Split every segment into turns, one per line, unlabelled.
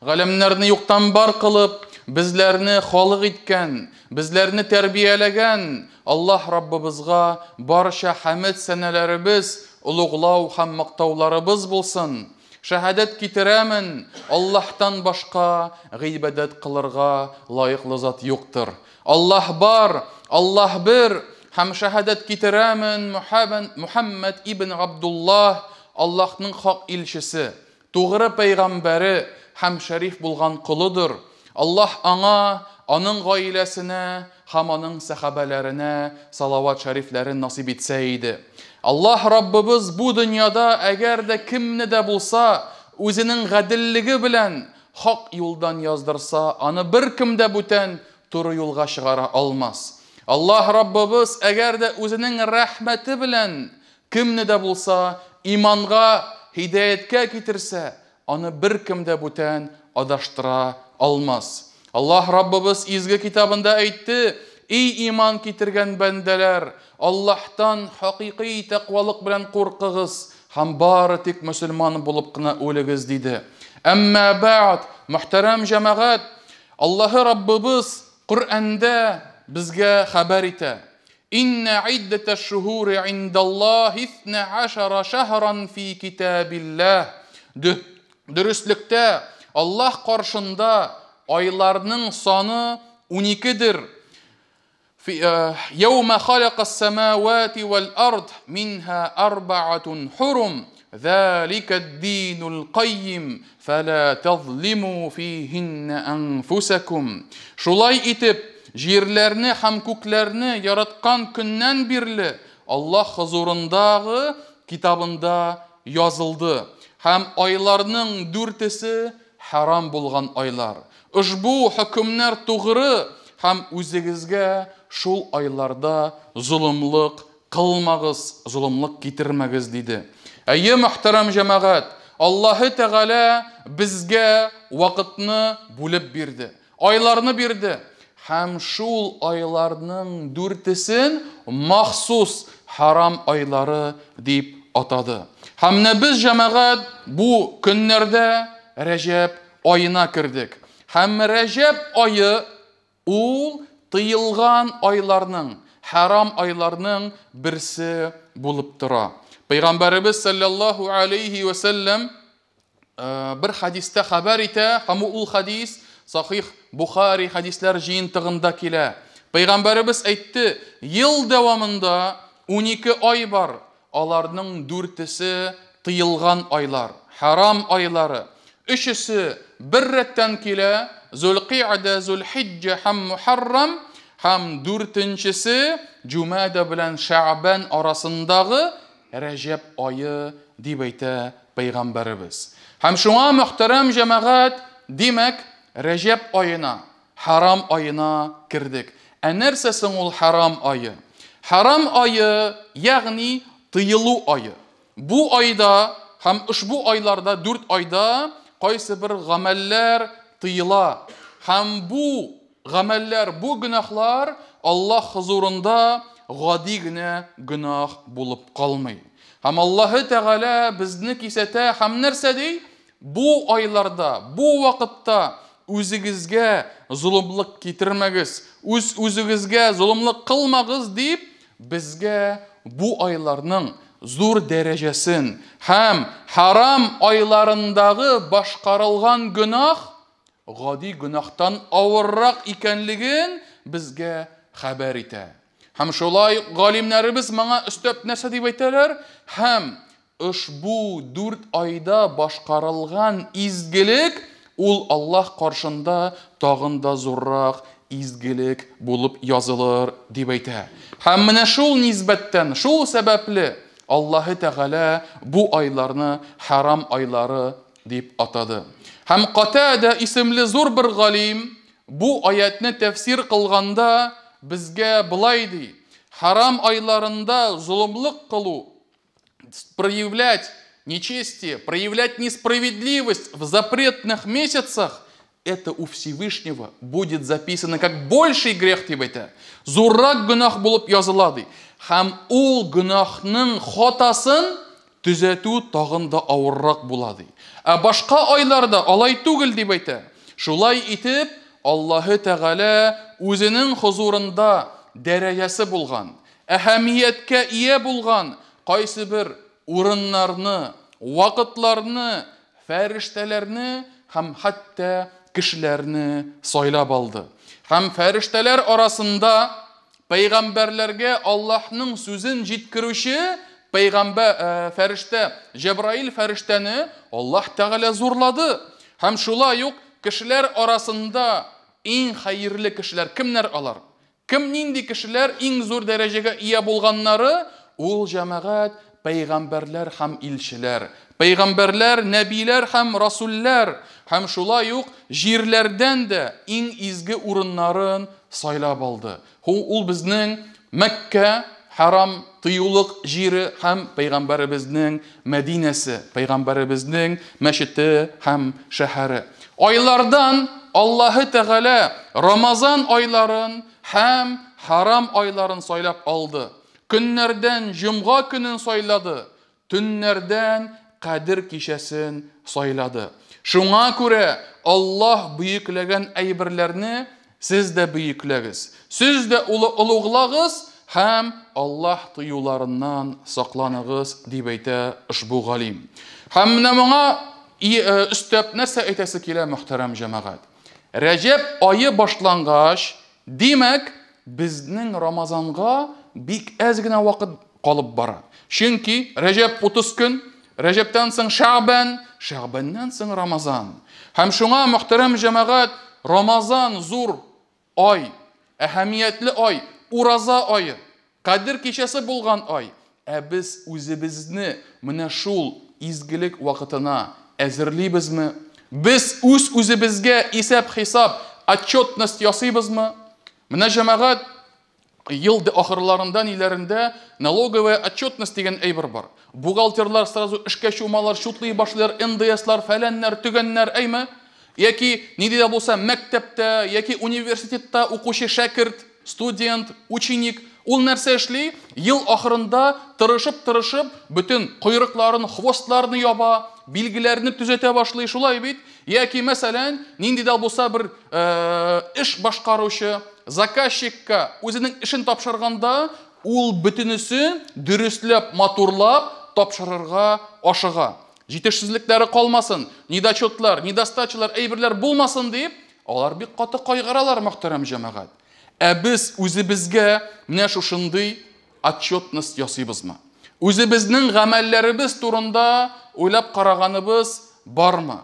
Галәмнәрне юктан бар кылып, безләрне халык иткән, безләрне тәрбияләгән Аллаһ Раббыбызга барча хәмд сәнәләребез, олуглау һәм мактауларыбыз булсын. Шәһадәт китерәмен, Аллаһтан башка гыйбадәт кылырга лаеклы зат юктыр. Аллаһ бар, Аллаһ бер, һәм шәһадәт китерәмен Мухаммад ибн Габдуллаһ, Аллаһның хак илчесе, тугры пәйгамбәре һәм шәриф булган колыдыр. Аллаһ аңа, аның гаиләсенә һәм аның сәхабәләренә салават шәрифләрен насыйп итсә иде. Аллаһ Раббыбыз бу дөньяда әгәр дә кемне дә булса үзенең гаделлеге белән хак юлдан яздырса, аны беркем дә бүтән туры юлга чыгара алмас. Аллаһ Раббыбыз әгәр дә үзенең рәхмәте белән кемне дә булса иманга, һидаяткә китерсә, аны беркем дә бүтән адаштыра алмас. Аллаһ Раббыбыз изге китабында әйтте: "Эй иман китергән бәндәләр, Аллаһтан хакыйкый тәкъвалык белән куркыгыз һәм бары тик мөселман булып кына үлегез", диде. Әмма бәгъд, мөхтәрәм җәмәгать, Аллаһы Раббыбыз Коръәндә безгә хәбәр итә: "Инна иддәтәш шуһури индаллаһи 12 шәһран фи китабиллаһ". Дөреслектә Аллаһ каршында айларның саны 12дер. Яума халакас самавати вал ард минха арбаатун хурум залика динул каййим фала тазлиму фихинна анфусакум. Шулай итеп, җирләрне һәм күкләрне яраткан көннән бирле Аллаһ хозурындагы китабында язылды. Һәм айларның дүртесе харам булган айлар. Ошбу хөкемнәр тугры һәм үзегезгә шул айларда золымлык кылмагыз, золымлык китермәгез, диде. Әйе, мөхтәрәм җәмәгать, Аллаһы Тәгалә безгә вакытны бүлеп бирде, айларны бирде. Һәм шул айларның дүртесен махсус харам айлары дип атады. Һәм менә без, җәмәгать, бу көннәрдә Рәҗәб аена кердек. Һәм Рәҗәб ае ул тыелган айларның, харам айларның берсе булып тора. Пәйгамбәребез саллаллаһу алейхи ва сәлләм бер хадистә хәбәр итә, һәм ул хадис Сахих Бухари хадисләр җыентыгында килә. Пәйгамбәребез әйтте: "Ел дәвамында 12 ай бар, аларның дүртесе тыелган айлар, харам айлары. Өчесе бер рәттән килә: Зулкыйда, Зулхиҗҗә һәм Мухаррам, һәм дүртенчесе Җумада белән Шәгъбан арасындагы Рәҗәб ае", дип әйтә пәйгамбәребез. Һәм шуңа, мөхтәрәм җәмәгать, димәк, Рәҗәб аена, харам аена кердек. Ә нәрсә соң ул харам ае? Харам ае, ягъни тыелу ае. Бу айда һәм ошбу айларда, дүрт айда кайсы бер гамәлләр тыела. Һәм бу гамәлләр, бу гөнаһлар Аллаһ хозурында гади генә гөнаһ булып калмый. Һәм Аллаһы Тәгалә безне кисәтә һәм нәрсә ди? Бу айларда, бу вакытта үзегезгә золымлык китермәгез, үз үзегезгә золымлык кылмагыз, дип, безгә бу айларның зур дәрәҗәсен һәм харам айларындагы башкарылган гөнаһ гади гөнаһтан авыррак икәнлеген безгә хәбәр итә. Һәм шулай галимнәребез моңа өстәп нәрсә дип әйтәләр? Һәм ошбу дүрт айда башкарылган изгелек ул Аллаһ каршында тагын да зуррак изгелек булып язылыр, дип әйтә. Һәм менә шул нисбәттән, шул сәбәпле Аллаһы Тәгалә бу айларны харам айлары дип атады. Һәм Катада исемле зур бер галим бу аятны тәфсир кылганда безгә былай ди: харам айларында золымлык кылу, проявлять нечестие, проявлять несправедливость в запретных месяцах, это у Всевышнего будет записано как больший грех, дип әйтә. Зуррак гөнаһ булып языла, ди. Һәм ул гөнаһның хатасын төзәтү тагын да авыррак була, ди. Ә башка айларда алай түгел, дип әйтә. Шулай итеп, Аллаһы Тәгалә үзенең хозурында дәрәҗәсе булган, әһәмияткә ия булган кайсы бер урыннарны, вакытларны, фәрештәләрне һәм хәтта кешеләрне сайлап алды. Һәм фәрештәләр арасында пәйгамбәрләргә Аллаһның сүзен җиткерүче пәйгамбәр фәрештә Җәбраил фәрештәне Аллаһ Тәгалә зурлады. Һәм шулай ук кешеләр арасында иң хәерле кешеләр кемнәр алар? Кем нинди кешеләр иң зур дәрәҗәгә ия булганнары? Ул җәмәгать пәйгамбәрләр һәм илчеләр. Пәйгамбәрләр, нәбиләр һәм расуллар һәм шулай ук җирләрдән дә иң изге урыннарын сайлап алды. Ул безнең Мәккә, харам тыюлык җире һәм пәйгамбәребезнең Мәдинәсе, пәйгамбәребезнең мәчете һәм шәһәре. Айлардан Аллаһы Тәгалә Рамазан айларын һәм харам айларын сайлап алды. Көннәрдән җомга көнен сайлады, төннәрдән Кадер кичәсен сайлады. Шуңа күрә Аллаһ бөекләгән әйберләрне сез дә бөекләгез. Сез дә олуглагыз һәм Аллаһ тыюларыннан сакланыгыз, дип әйтә ошбу галим. Һәм менә моңа өстәп нәрсә әйтәсе килә, мөхтәрәм җәмәгать? Рәҗәб ае башлангач, димәк, безнең Рамазанга бик әз генә вакыт калып бара. Чөнки Рәҗәб 30 көн, Рәҗәбтән соң Шәгъбән, Шәгъбәннән соң Рамазан. Һәм шуңа, мөхтәрәм җәмәгать, Рамазан зур ай, әһәмиятле ай, ураза ае, Кадер кичәсе булган ай. Ә без үзебезне менә шул изгелек вакытына әзерлибезме? Без үз-үзебезгә исәп-хисап, отчетность ясыйбызмы? Менә җәмәгать, ел ахырларында, ниләрендә налоговая отчетность дигән әйбер бар. Бухгалтерлар сразу эшкә чумалар, чутлый башлыйлар, НДСлар, фәләннәр, төгәннәр, әйме? Яки нинди дә булса мәктәптә, яки университетта укучы шәкерт, студент, ученик, ул нәрсә эшли? Ел ахырында тырышып-тырышып бөтен койрыкларын, хвостларны яба, билгеләрне төзәтә башлый, шулай бит? Яки, мәсәлән, нинди дә булса бер эш башкаручы заказчикка үзенең эшен тапшырганда, ул бөтенесен дөресләп, матурлап тапшырырга ашыга. Җитешсезлекләре калмасын, недочетлар, недостачалар, әйберләр булмасын дип, алар бик каты кайгыралар, мөхтәрәм җәмәгать. Ә без үзебезгә менә шушындый отчетность ясыйбызмы? Үзебезнең гамәлләребез турында уйлап караганыбыз бармы?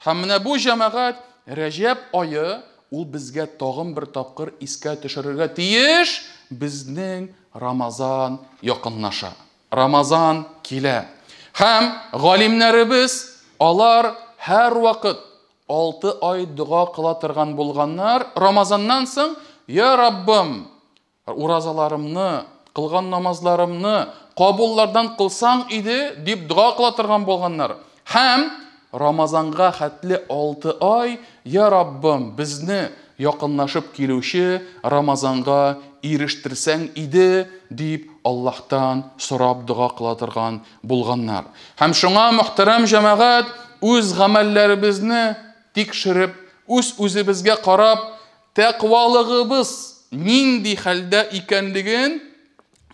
Һәм менә бу җәмәгать Рәҗәб ае ул безгә тагын бер тапкыр искә төшерергә тиеш, безнең Рамазан якынлаша. Рамазан килә. Һәм галимнәребез алар һәрвакыт 6 ай дога кыла торган булганнар. Рамазаннан соң, я Раббым, уразаларымны, кылган намазларымны кабуллардан кылсаң иде, дип дога кыла торган булганнар. Һәм Рамазанга хәтле 6 ай, я Раббым, безне якынлашып килүче Рамазанга ирештерсәң иде, дип Аллаһтан сорап дога кыла торган булганнар. Һәм шуңа, мөхтәрәм җәмәгать, үз гамәлләребезне тикшереп, үз үзебезгә карап, тәкъвалыгыбыз нинди хәлдә икәнлеген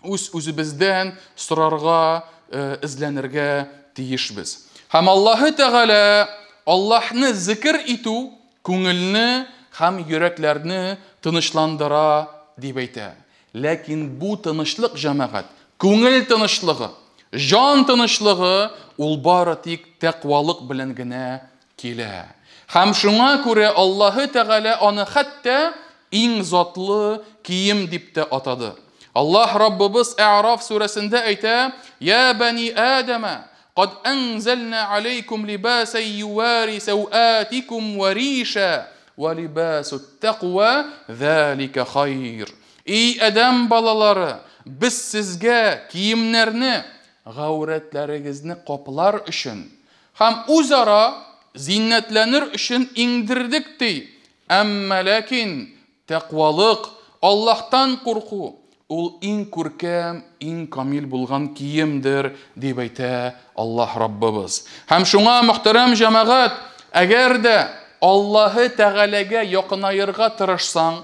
үз үзебездән сорарга, эзләнергә тиешбез. Һәм Аллаһы Тәгалә Аллаһны зикр итү күңелне һәм йөрәкләрне тынычландыра дип әйтә. Ләкин бу тынычлык, җәмәгать, күңел тынычлыгы, җан тынычлыгы ул бары тик тәкъвалык белән генә килә. Һәм шуңа күрә Аллаһы Тәгалә аны хәтта иң затлы кием дип тә атады. Аллаһ Раббыбыз Әгъраф сүрәсендә әйтә: "Я бани Адама, кад анзална алейкум либасан ювари сауатикум ва риша, ва либасут тaqва залика хайр". Эй Адәм балалары, без сезгә киемнәрне, гаурәтләрегезне каплар өчен һәм үзара зиннәтләнер өчен иңдердек, ди. Әмма ләкин тәкъвалык, Аллаһтан курку, ул иң күркәм, иң камил булган киемдер, дип әйтә Аллаһ Раббыбыз. Һәм шуңа, мөхтәрәм җәмәгать, әгәр дә Аллаһы Тәгаләгә якынаерга тырышсаң,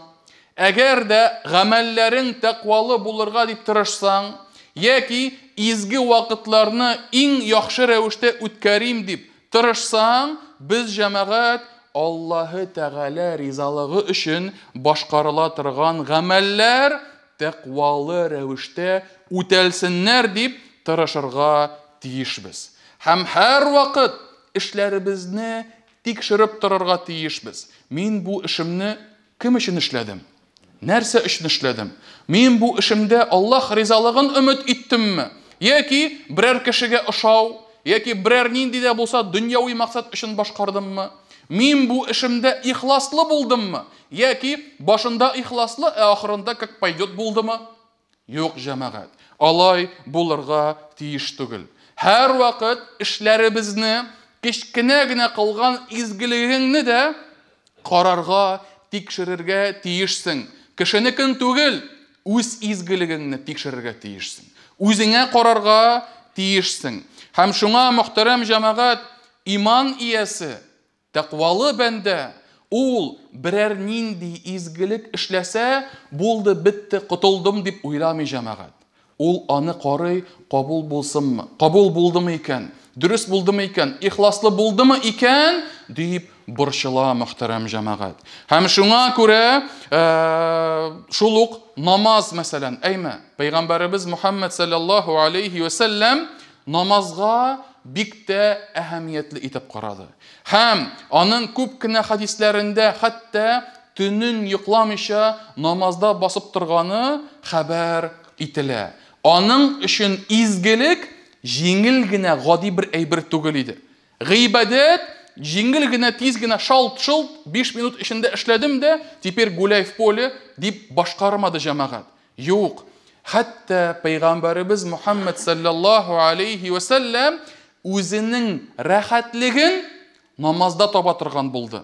әгәр дә гамәлләрең тәкъвалы булырга дип тырышсаң, яки изге вакытларны иң яхшы рәвештә үткәрим дип тырышсаң, без, җәмәгать, Аллаһы Тәгалә ризалыгы өчен башкарыла торган гамәлләр тәкъвалы рәвештә үтәлсеннәр дип тырышырга тиешбез. Һәм һәрвакыт эшләребезне тикшереп торырга тиешбез. Мин бу эшемне кем өчен эшләдем? Нәрсә өчен эшләдем? Мин бу эшемдә Аллаһ ризалыгын өмет иттемме? Яки берәр кешегә ошау, яки берәр нинди дә булса дөньяви максат өчен башкардыммы? Мин бу эшемдә ихласлы булдыммы? Яки башында ихласлы, ә ахырында как пойдет булдымы? Юк, җәмәгать, алай булырга тиеш түгел. Һәрвакыт эшләребезне, кечкенә генә кылган изгелегеңне дә карарга, тикшерергә тиешсең. Кешенекен түгел, үз изгелегеңне тикшерергә тиешсең. Үзеңә карарга тиешсең. Һәм шуңа, мөхтәрәм җәмәгать, иман иясе, тәкъвалы бәндә, ул берәр нинди изгелек эшләсә, булды, бетте, котылдым дип уйламый, җәмәгать. Ул аны карый, кабул булсынмы, кабул булдымы икән, дөрес булдымы икән, ихласлы булдымы икән, дип борчыла, мөхтәрәм җәмәгать. Һәм шуңа күрә шул ук намаз, мәсәлән, әйме, Пәйгамбәребез Мухаммад саллаллаһу алейхи ва сәлләм намазга бик тә әһәмиятле итеп карады. Һәм аның күп кенә хәдисләрендә хәтта төнен йокламыйча намазда басып торганы хәбәр ителә. Аның өчен изгелек җиңел генә, гади бер әйбер түгел иде. Гыйбадәт җиңел генә, тиз генә шалт-шолт 5 минут эчендә эшләдем дә, теперь гуляй в поле дип башкармады, җәмәгать. Юк. Хәтта Пәйгамбәребез Мухаммад саллаллаһу алейхи ва сәлләм үзенең рәхәтлеген намазда таба торган булды.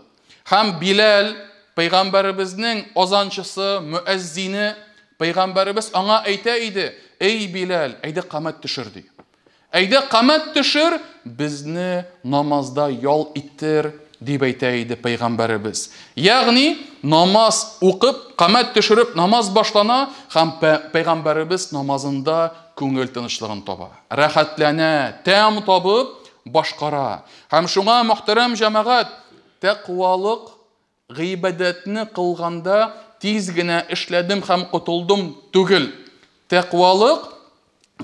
Һәм Биләл, Пәйгамбәребезнең азанчысы, мөәззине, Пәйгамбәребез аңа әйтә иде: "Эй Биләл, әйдә камәт төшер", ди. Әйдә камәт төшер, безне намазда ял иттер, дип әйтә иде Пәйгамбәребез. Ягъни намаз укып, камәт төшереп намаз башлана һәм Пәйгамбәребез намазында күңел тынычлыгын таба. Рәхәтләнә, тәм табып башкара. Һәм шуңа, мөхтәрәм җәмәгать, тәкъвалык гыйбадәтне кылганда тиз генә эшләдем һәм котылдым түгел. Тәкъвалык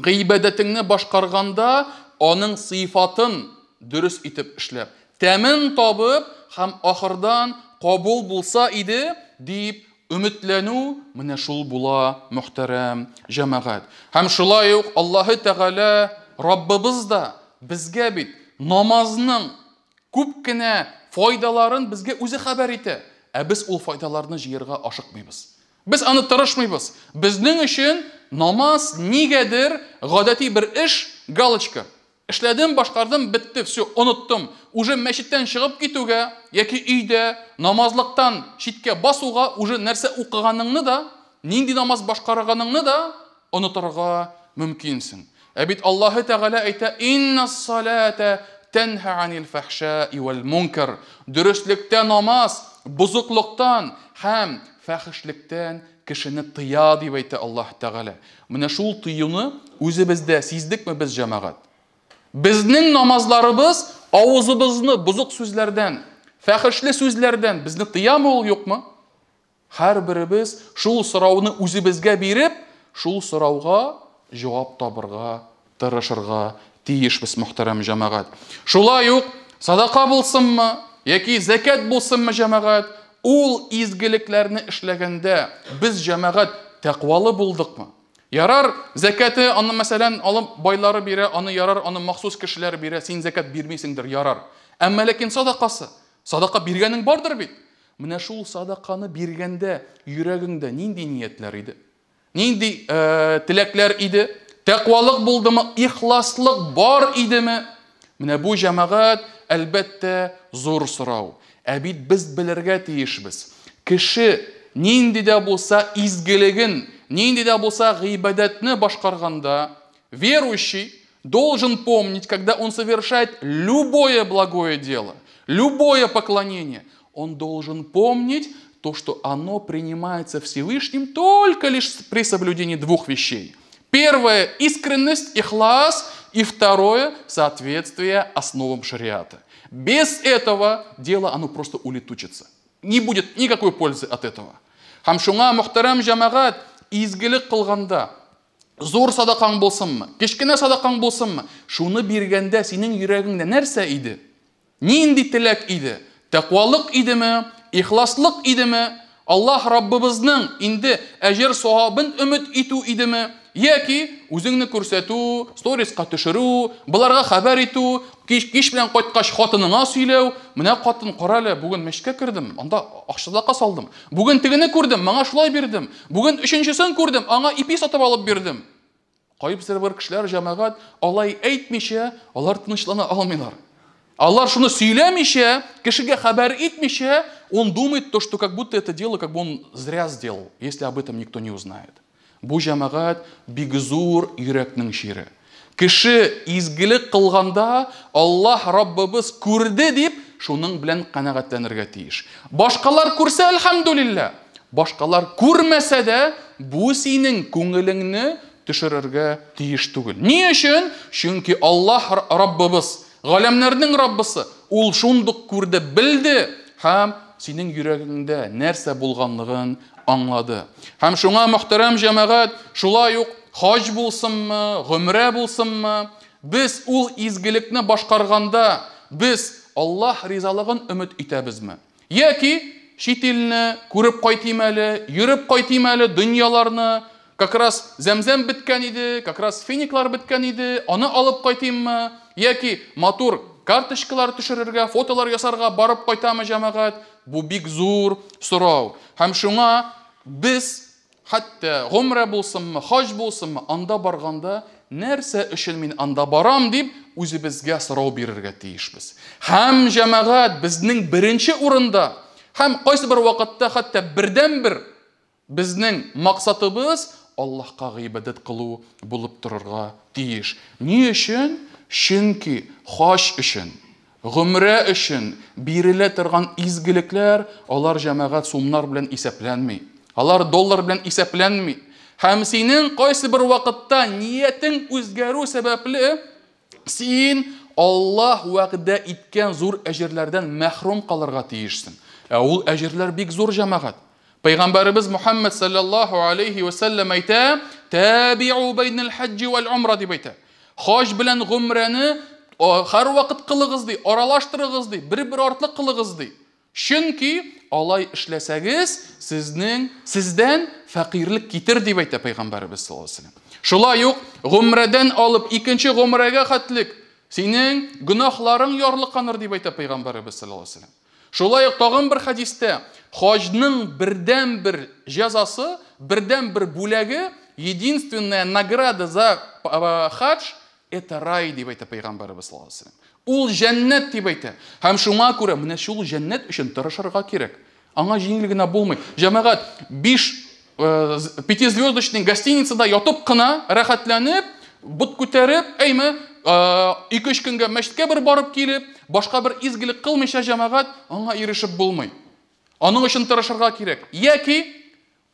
гыйбадәтеңне башкарганда аның сыйфатын дөрес итеп эшләп, тәмен табып һәм ахырдан кабул булса иде дип өметләнү, менә шул була, мөхтәрәм җәмәгать. Һәм шулай ук Аллаһы Тәгалә Раббыбыз да безгә бит намазның күп кенә файдаларын безгә үзе хәбәр итә, ә без ул файдаларны җыярга ашыкмыйбыз. Без аны тырышмыйбыз. Безнең өчен намаз нигәдер гадәти бер эш, галочка. Эшләдем, башкардым, бетте, все, оныттым. Уже мәчеттән чыгып китүгә яки өйдә намазлыктан читкә басуга уже нәрсә укыганыңны да, нинди намаз башкарганыңны да онытырга мөмкинсең. Ә бит Аллаһы Тәгалә әйтә: "Иннас салата тәнһа анил фахшаи вал мункар". Дөреслектә намаз бозыклыктан һәм фәхешлектән кешене тыя, дип әйтә Аллаһ Тәгалә. Менә шул тыюны үзебездә сиздекме без, җәмәгать? Безнең намазларыбыз авызыбызны бозык сүзләрдән, фәхешле сүзләрдән безне тыямы ул, юкмы? Һәрберебез шул сорауны үзебезгә биреп, шул сорауга җавап табырга тырышырга тиешбез, мөхтәрәм җәмәгать. Шулай ук садака булсынмы яки зәкят булсынмы, җәмәгать, ул изгелекләрне эшләгәндә без, җәмәгать, тәкъвалы булдыкмы? Ярар, зәкяте аны, мәсәлән, алып байлары бирә, аны ярар, аны махсус кешеләр бирә, син зәкят бирмисеңдер, ярар. Әмма ләкин садакасы, садака биргәнең бардыр бит. Менә шул садаканы биргәндә йөрәгеңдә нинди ниятләр иде? Нинди теләкләр иде? Тәкъвалык булдымы? Ихласлык бар идеме? Менә бу, җәмәгать, әлбәттә, зур сорау. Ә бит без белергә тиешбез. Кеше нинди дә булса изгелеген, нинди дә булса гыйбадәтне башкарганда, верующий должен помнить, когда он совершает любое благое дело, любое поклонение, он должен помнить то, что оно принимается Всевышним только лишь при соблюдении двух вещей. Первое – искренность, ихлас, и второе – соответствие основам шариата. Без этого дело, оно просто улетучится. Не будет никакой пользы от этого. Һәм шуңа, мөхтәрәм җәмәгать, изгелек кылганда, зур садакаң булсынмы, кечкенә садакаң булсынмы, шуны биргәндә синең йөрәгеңдә нәрсә иде? Нинди теләк иде? Тәкъвалык идеме? Ихласлык идеме? Аллаһ Раббыбызның инде әҗер савабын өмет итү идеме? Яки үзеңне күрсәтү, сториска төшерү, боларга хәбәр итү, кич белән кайткач хатыныңа сөйләү, менә хатын, кара әле, бүген мәчеткә кердем, анда акча садака салдым. Бүген тегене күрдем, моңа шулай бирдем. Бүген өченчесен күрдем, аңа ипи сатып алып бирдем. Кайбер бер кешеләр, җәмәгать, алай әйтмичә, алар тынычлана алмыйлар. Алар шуны сөйләмичә, кешегә хәбәр итмичә, он думает то, что как будто это дело, как бы он зря сделал, если об этом никто не узнает. Бу, җәмәгать, бик зур йөрәкнең чире. Кеше изгелек кылганда, Аллаһ Раббыбыз күрде дип, шуның белән канәгатьләнергә тиеш. Башкалар күрсә, әлхәмдүлилләһ. Башкалар күрмәсә дә, бу синең күңелеңне төшерергә тиеш түгел. Ни өчен? Чөнки Аллаһ Раббыбыз, галәмнәрнең Раббысы, ул шундук күрде, белде һәм синең йөрәгеңдә нәрсә булганлыгын аңлады. Һәм шуңа, мөхтәрәм җәмәгать, шулай ук хаҗ булсынмы, гомрә булсынмы, без ул изгелекне башкарганда, без Аллаһ ризалыгын өмет итәбезме? Яки чит илне күреп кайтыйм әле, йөреп кайтыйм әле дөньяларны, как раз зәмзәм беткән иде, как раз финиклар беткән иде, аны алып кайтыйммы? Яки матур карточкалар төшерергә, фотолар ясарга барып кайтамы җәмәгать? Бу бик зур сорау. Һәм шуңа без хәтта гомрә булсынмы, хаҗ булсынмы, анда барганда нәрсә өчен мин анда барам дип үзебезгә сорау бирергә тиешбез. Һәм, җәмәгать, безнең беренче урында һәм кайсы бер вакытта хәтта бердәнбер безнең максатыбыз Аллаһка гыйбадәт кылу булып торырга тиеш. Ни өчен? Чөнки хаҗ өчен, гомрә өчен бирелә торган изгелекләр, алар, җәмәгать, сумнар белән исәпләнми. Алар доллар белән исәпләнми. Һәм синең кайсы бер вакытта ниятең үзгәрү сәбәпле, син Аллаһ вәгъдә иткән зур әҗерләрдән мәхрүм калырга тиешсең. Ә ул әҗерләр бик зур, җәмәгать. Пәйгамбәребез Мухаммад саллаллаһу алейхи ва сәлләм әйтә: "Табиу бәйнәл хаҗҗи вәл умра" дип әйтә. Хаҗ белән гомрәне һәрвакыт кылыгыз ди, аралаштырыгыз ди, бер-бер артлы кылыгыз ди. Чөнки алай эшләсәгез, сезнең сездән фәкыйрьлек китер дип әйтә пәйгамбәребез саллаллаһу алейһи ва сәлләм. Шулай ук гомрәдән алып икенче гомрәгә хәтлек синең гөнаһларың ярлыканыр дип әйтә пәйгамбәребез саллаллаһу алейһи ва сәлләм. Шулай ук тагын бер хәдистә хаҗның бердән-бер җәзасы, бердән-бер бүләге, единственная награда за хадж это рай дип әйтә пәйгамбәребез саллаллаһу алейһи ва сәлләм. Ул җәннәт дип әйтә. Һәм шуңа күрә менә шул җәннәт өчен тырышырга кирәк. Аңа җиңел генә булмый. Җәмәгать, 5 пятизвездочный гостиницада ятып кына рәхәтләнеп, бот күтәреп, әйме, 2-3 көнгә мәчеткә бер барып килеп, башка бер изгелек кылмыйча, җәмәгать, аңа ирешеп булмый. Аның өчен тырышырга кирәк. Яки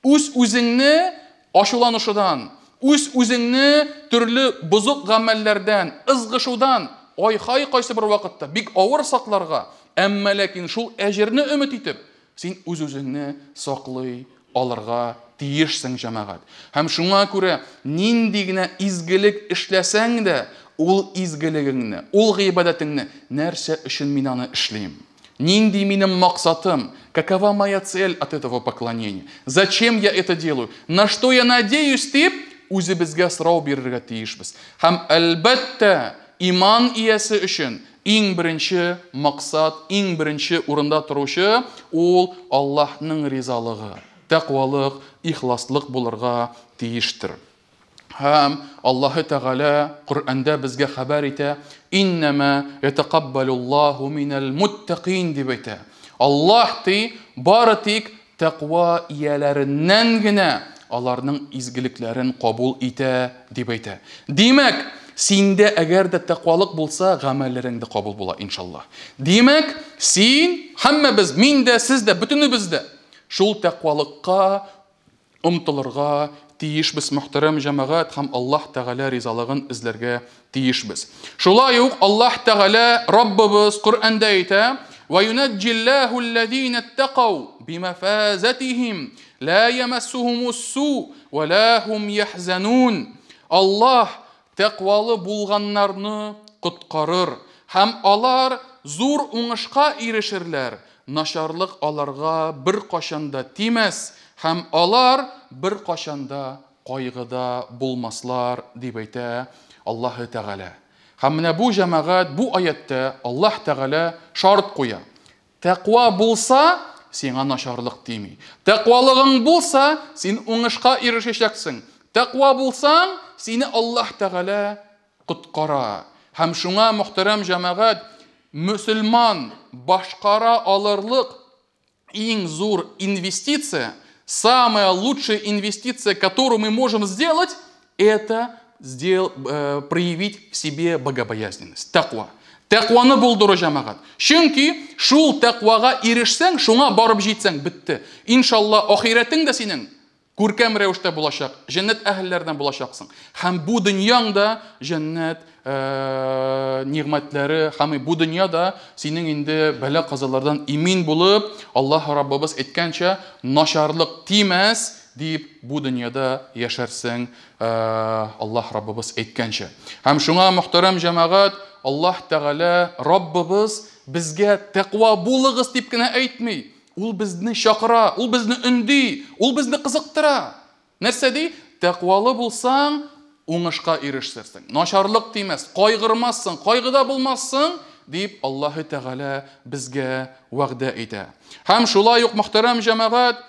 үз үзеңне ачуланышудан, үз үзеңне төрле бозык гамәлләрдән, ызгышудан, ай-хай, кайсы бер вакытта бик авыр сакларга, әмма ләкин шул әҗерне өмет итеп, син үз үзеңне саклый алырга тиешсең, җәмәгать. Һәм шуңа күрә нинди генә изгелек эшләсәң дә, ул изгелегеңне, ул гыйбадәтеңне нәрсә өчен мин аны эшлим? Нинди минем максатым? Какова моя цель от этого поклонения? Зачем я это делаю? На что я надеюсь дип үзебезгә сорау бирергә тиешбез. Һәм әлбәттә, иман иясе өчен иң беренче максат, иң беренче урында торучы ул Аллаһның ризалыгы, тәкъвалык, ихласлык булырга тиештер. Һәм Аллаһы Тәгалә Коръәндә безгә хәбәр итә: "Иннама ятакаббалуллаһу минал муттакин" дип әйтә. Аллаһ ди, бары тик тәкъва ияләреннән генә аларның изгелекләрен кабул итә, дип әйтә. Димәк, синдә әгәр дә тәкъвалык булса, гамәлләрең дә кабул була, иншаллаһ. Димәк, син, һәммәбез, мин дә, сез дә, бөтенебез дә шул тәкъвалыкка омтылырга тиешбез, мөхтәрәм җәмәгать, һәм Аллаһ Тәгалә ризалыгын эзләргә тиешбез. Шулай ук Аллаһ Тәгалә Раббыбыз Коръәндә әйтә: "Ва юнаджиллаху аллазина иттакау бимафазатихим ла ямассухумус су ва ла хум яхзанун". Аллаһ тәкъвалы булганнарны коткарыр һәм алар зур уңышка ирешерләр. Начарлык аларга бер кашан да тимәс һәм алар бер кашан да кайгыда булмаслар, дип әйтә Аллаһ Тәгалә. Һәм менә бу җәмәгать, бу аятта Аллаһ Тәгалә шарт куя. Тәкъва булса, сиңа начарлык тими. Тәкъвалыгың булса, син уңышка ирешәчәксең. Тәкъва булсаң, сине Аллаһ Тәгалә коткара. Һәм шуңа, мөхтәрәм җәмәгать, мөселман башкара алырлык иң зур инвестиция, самая лучшая инвестиция, которую мы можем сделать, это проявить в себе богобоязненность, тәкъва. Тәкъваны булдыру, җәмәгать. Чөнки шул тәкъвага ирешсәң, шуңа барып җитсәң, бетте. Иншалла, ахирәтең дә синең күркәм рәвештә булачак, җәннәт әһелләреннән булачаксың. Һәм бу дөньяң да җәннәт нигъмәтләре, һәм бу дөньяда синең инде бәла-казалардан имин булып, Аллаһ Раббыбыз әйткәнчә, начарлык тимәс дип бу дөньяда яшәрсең, Аллаһ Раббыбыз әйткәнчә. Һәм шуңа, мөхтәрәм җәмәгать, Аллаһ Тәгалә Раббыбыз безгә тәкъва булыгыз дип кенә әйтми. Ул безне чакыра, ул безне өнди, ул безне кызыктыра. Нәрсә ди? Тәкъвалы булсаң, уңышка ирешерсең. Начарлык тимәс, кайгырмассың, кайгыда булмассың, дип Аллаһ Тәгалә безгә вәгъдә итә. Һәм шулай ук, мөхтәрәм җәмәгать,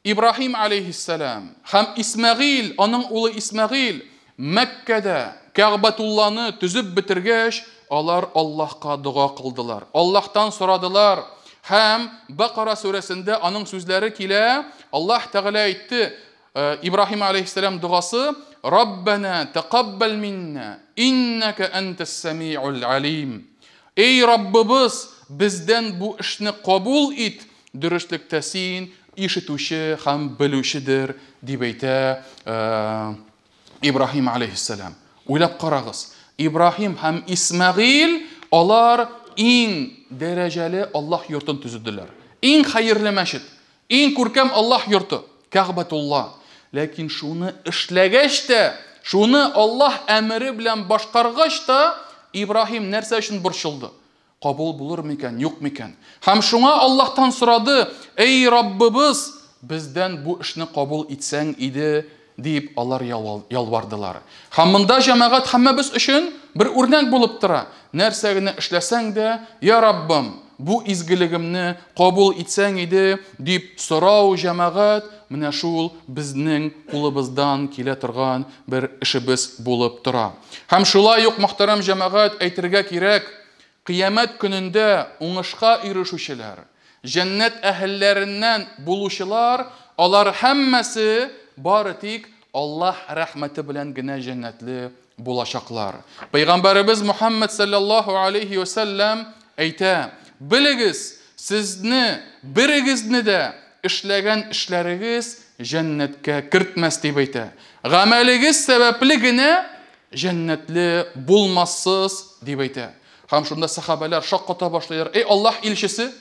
Ибраһим алейхиссалам һәм Исмәгыйль, аның улы Исмәгыйль Мәккәдә Кәгъбәтулланы төзеп бетергәч, алар Аллаһка дога кылдылар. Аллаһтан сорадылар. Һәм Бакара сүрәсендә аның сүзләре килә. Аллаһ Тәгалә әйтте, Ибраһим алейхиссалам догасы: "Раббана тақаббал минна, иннака антас самиул алим". Эй Раббыбыз, бездән бу эшне кабул ит, дөреслектә син ишетүче һәм белүчедер, дип әйтә Ибраһим алейхиссалам. Уйлап карагыз, Ибраһим һәм Исмәгыйль алар иң дәрәҗәле Аллаһ йортын төзеделәр. Иң хәерле мәчет, иң күркәм Аллаһ йорты, Кәгъбәтулла. Ләкин шуны эшләгәч тә, шуны Аллаһ әмере белән башкаргач та, Ибраһим нәрсә өчен борчылды? Кабул булыр микән, юк микән? Һәм шуңа Аллаһтан сорады: "Эй Раббыбыз, бездән бу эшне кабул итсәң иде", дип алар ялвардылар. Һәм монда җәмәгать һәммәбез өчен бер үрнәк булып тора. Нәрсә генә эшләсәң дә, "Я Раббым, бу изгелегемне кабул итсәң иде", дип сорау, җәмәгать, менә шул безнең кулыбыздан килә торган бер эшебез булып тора. Һәм шулай ук, мөхтәрәм җәмәгать, әйтергә кирәк, кыямәт көнендә уңышка ирешүчеләр, җәннәт әһелләреннән булучылар, алар һәммәсе бары тик Аллаһ рәхмәте белән генә җәннәтле булачаклар. Пәйгамбәребез Мухаммад саллаллаһу алейхи ва саллям әйтә: "Белегез, сезне берегезне дә эшләгән эшләрегез җәннәткә кертмәс", дип әйтә. Гамәлегез сәбәпле генә җәннәтле булмассыз, дип әйтә. Һәм шунда сахабәләр шакката башлыйлар. Эй Аллаһ илчесе,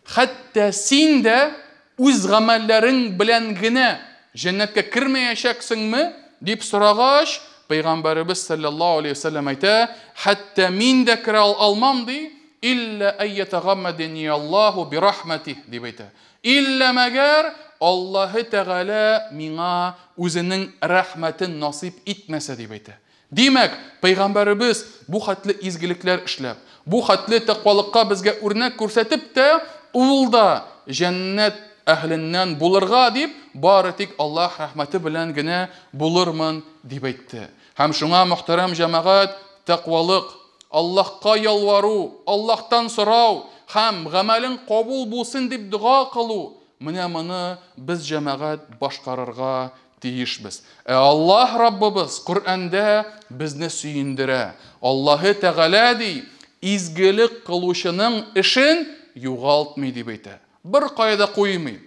хәтта син дә үз гамәлләрең белән генә җәннәткә кермәячәксеңме? Дип сорагач, Пәйгамбәребез саллаллаһу алейхи ва саллям әйтә: "Хәтта мин дә керә алмам", ди, "илля әйятагаммадани Аллаһу бирахматих", дип әйтә. Илля мәгәр Аллаһы Тәгалә миңа үзенең рәхмәтен насыйп итмәсә, дип әйтә. Димәк, Пәйгамбәребез бу хәтле изгелекләр эшләп, бу хәтле тәкъвалыкка безгә үрнәк күрсәтеп тә, ул да җәннәт әһленнән булырга дип, бары тик Аллаһ рәхмәте белән генә булырмын, дип әйтте. Һәм шуңа, мөхтәрәм җәмәгать, тәкъвалык, Аллаһка ялвару, Аллаһтан сорау һәм гамәлең кабул булсын дип дога кылу, менә моны без җәмәгать башкарырга тиешбез. Ә Аллаһ Раббыбыз Коръәндә безне сөендерә. Аллаһы Тәгалә ди, изгелек кылучының эшен югалтмый дип әйтә. Беркая да куймый.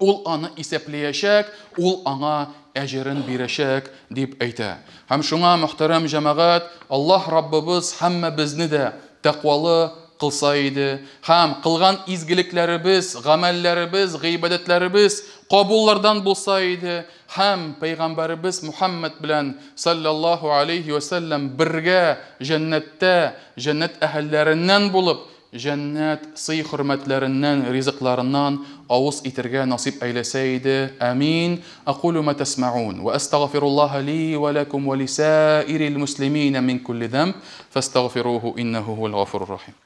Ул аны исәпләячәк, ул аңа әҗерен бирәчәк, дип әйтә. Һәм шуңа, мөхтәрәм җәмәгать, Аллаһ Раббыбыз һәммәбезне дә тәкъвалы кылса иде һәм кылган изгелекләребез, гамәлләребез, гыйбадәтләребез кабуллардан булса иде һәм пәйгамбәребез Мухаммад белән саллаллаһу алейхи ва сәлләм бергә җәннәттә, җәннәт әһелләреннән булып, җәннәт сый-хөрмәтләреннән, ризыкларыннан авыз итергә насыйп әйләсә иде. Амин. Акулу ма тәсмәун ва әстәгъфируллаһа ли ва ләкум ва лисаирил муслимина мин кулли зәмб фәстәгъфируху иннәһу һуәл гафурур рахим.